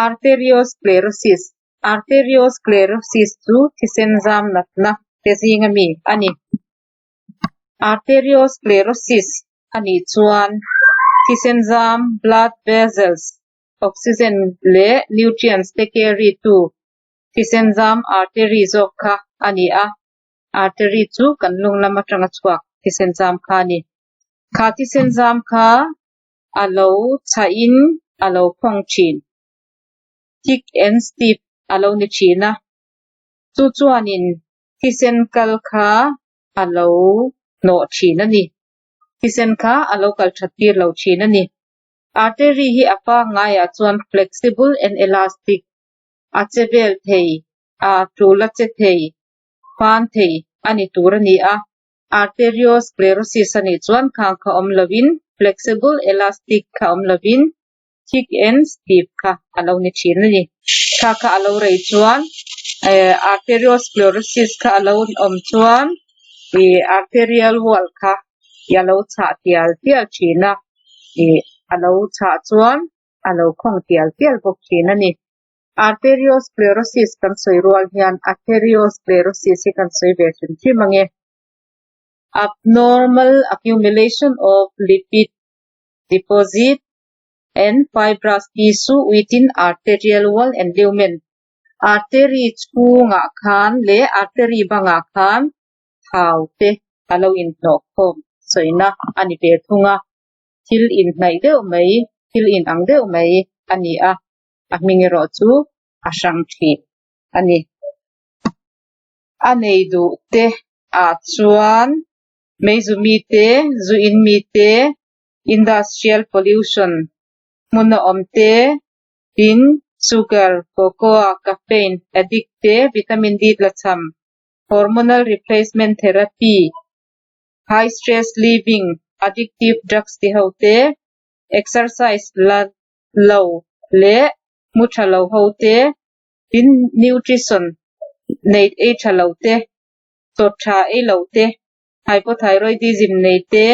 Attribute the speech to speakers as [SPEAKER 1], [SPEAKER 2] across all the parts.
[SPEAKER 1] Arteriosclerosis Arteriosclerosis chu thisen zam natna te zinga mi a ni. Arteriosclerosis a nih chuan thisen zam, blood vessels, oxygen leh nutrients te carry tu thisen zam artery zawk kha a ni a. Artery chu kan lung lam atanga chhuak thisen zam kha a ni. Kha thisen zam kha a lo chhahin a lo khawng thin. Thick and stiff a lo ni thin a. Chu chuanin thisen kal kha a lo hnawh thin a ni. Thisen kha a lo kal that tir lo thin a ni. Artery hi a pangngaiah chuan flexible and elastic, a che vel thei, a tul a che thei, fan thei a ni tur a ni a. Arteriosclerosis a nih chuan khang kha awm lovin flexible, elastic kha awm lovin thick and stiff kha a lo ni thin a ni. Kha kha a lo rei chuan arteriosclerosis kha a lo awm chuan ih arterial wall kha a lo chhah tial tial thin a, ih a lo chhah chuan a lo khawng tial tial bawk thin a ni. Arteriosclerosis kan sawi rual hian atherosclerosis hi kan sawi ve hrim hrim ang e. Abnormal accumulation of lipid deposit and fibrous tissue within arterial wall and lumen. Artery chhungah khan leh artery bangah khan thau te a lo inhnawh khawm sawina a ni ve thung a, thil inhnaih deuh mai, thil inang deuh mai a ni a, a hming erawh chu a hrang thin a ni. A nei duh te ah chuan meizu mite, zu in mite, industrial pollution hmun a awm te, tin sugar, cocoa, caffeine addict te, vitamin D tlachham, hormonal replacement therapy, high stress living, addictive drugs ti ho te, exercise la lo leh mu tha lo ho te, tin nutrition nei ei tha lo te, chaw tha ei lo te, hypothyroidism nei te,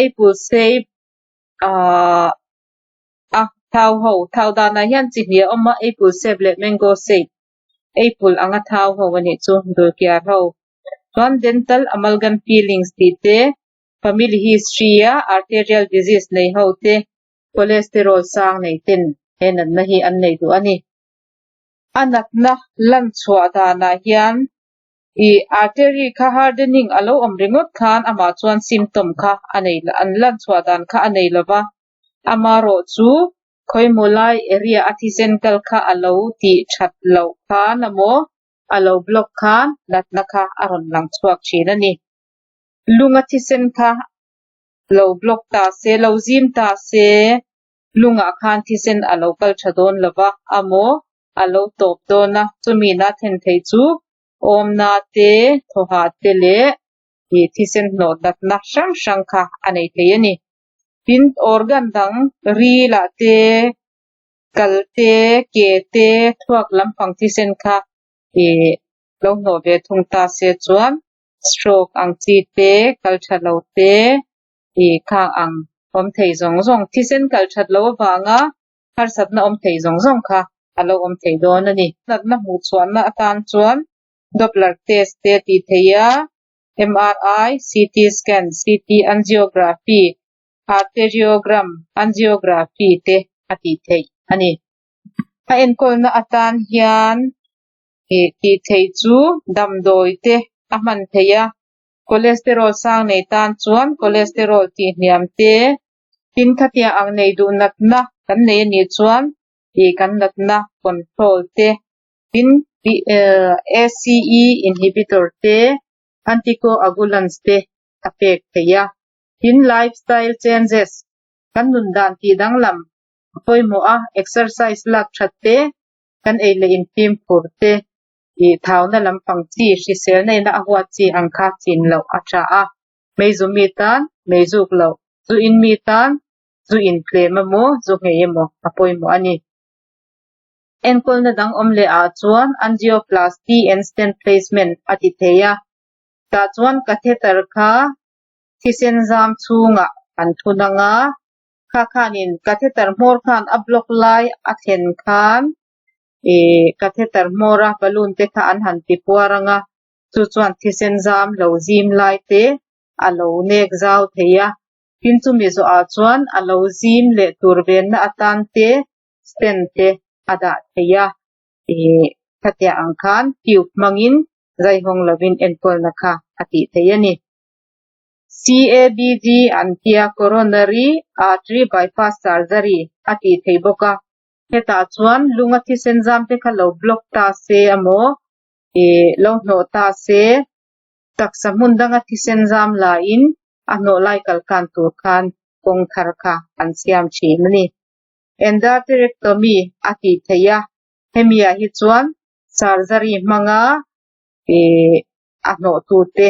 [SPEAKER 1] apple shape ahh a thau ho thau danah hian chi hnih a awm a apple shape leh mango shape apple anga thau ho a nih chu dulkiar ho chuan dental amalgam fillings tih te family history a arterial disease nei ho te cholesterol sang nei ten he natna hi an nei duh a ni. A natna lan chhuah danah hian ih artery kha hardening a lo awm ringawt khan amah chuan symptom kha a nei an lan chhuah dan kha a nei lova, amarawh chu khawimaw lai area a thisen kal kha a lo tih that loh khan emaw a lo block khan natna kha a rawn lang chhuak thin a ni. Lunga thisen kha lo block ta se, lo zim ta se, lungah khan thisen a lo kal tha dawn lo va, amaw a lo tawp dawn a, chumi na thlen theih chu awmna te, thawhah te leh ih thisen hnawh natna hrang hrang kha a nei thei a ni. Tin, organ dang rilah te, kal te, ke te, thluak lampang thisen kha ih lo hnawh ve thung ta se chuan stroke ang chi te, kal tha lo te, ih khang ang awm thei zawng zawng, thisen kal that loh avanga harsatna awm thei zawng zawng kha a lo awm thei dawn a ni. Natna hmuhchhuahna atan chuan Doppler test te a tih theih a, MRI, CT scan, CT angiography, arteriogram, angiography te a tih theih a ni. A enkawlna atan hian ih tih theih chu damdawi te a hman theih a, cholesterol sang nei tan chuan cholesterol tih hniam te, tin khatiang ang nei duh natna kan nei a nih chuan ih kan natna control te, tin ACE inhibitor te, anticoagulants te a pek theih a, tin lifestyle changes kan nun dan tih danglam a pawimawh a, exercise lak that te, kan ei leh infimkhur te, ih thauna lampang chi hriselna ina a huat chi ang kha chin loh a tha a, meizu mi tan mei zuk loh, zu in mi tan zu in tlem emaw zu nghei emaw a pawimawh a ni. Enkawlna dang awm leh ah chuan angioplasty and stent placement a ti thei a, tah chuan catheter kha thisen zam chhungah an thun ang a. Kha khanin catheter hmawr khan a block lai a thlen khan ih catheter hmawra balloon te kha an han ti puar ang a, chu chuan thisen zam lo zim lai te a lo nek zau thei a. Tin chumi zawhah chuan a lo zim leh tur venna atan te stent te a dah thei a, ih khatiah ang khan tube hmangin zaihawng lovin enkawlna kha a tih theih a ni. CABG an tia Coronary Artery Bypass Surgery a tih theih bawk a, hetah chuan lunga thisen zam te kha lo block ta se emaw ih lo hnawh ta se taksa hmun danga thisen zam laiin a hnawh lai kalkan tur khan kawng thar kha an siam thin a ni. Endarterectomy a tih theih a, hemi ah hi chuan surgery hmanga ih a hnawh tute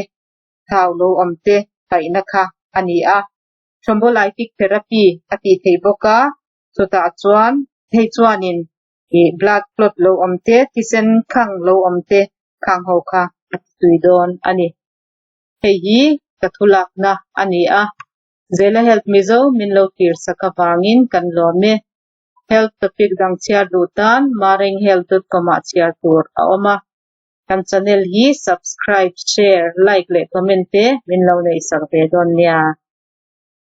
[SPEAKER 1] thau lo awm te paihna kha a ni a. Thrombolytic therapy a tih theih bawk a, chutah chuan hei chuanin ih blood clot lo awm te, thisen khang lo awm te khang ho kha a ti tui dawn a ni. Hei hi ka thu lakna a ni a, Zela Health Mizo min lo tir sak avangin kan lawm e. Health topic dang chhiar duh tan marenghealth dot com ah chhiar tur a awm a. Kan channel hi subscribe, share, like leh comment te min lo neih sak ve dawn nia.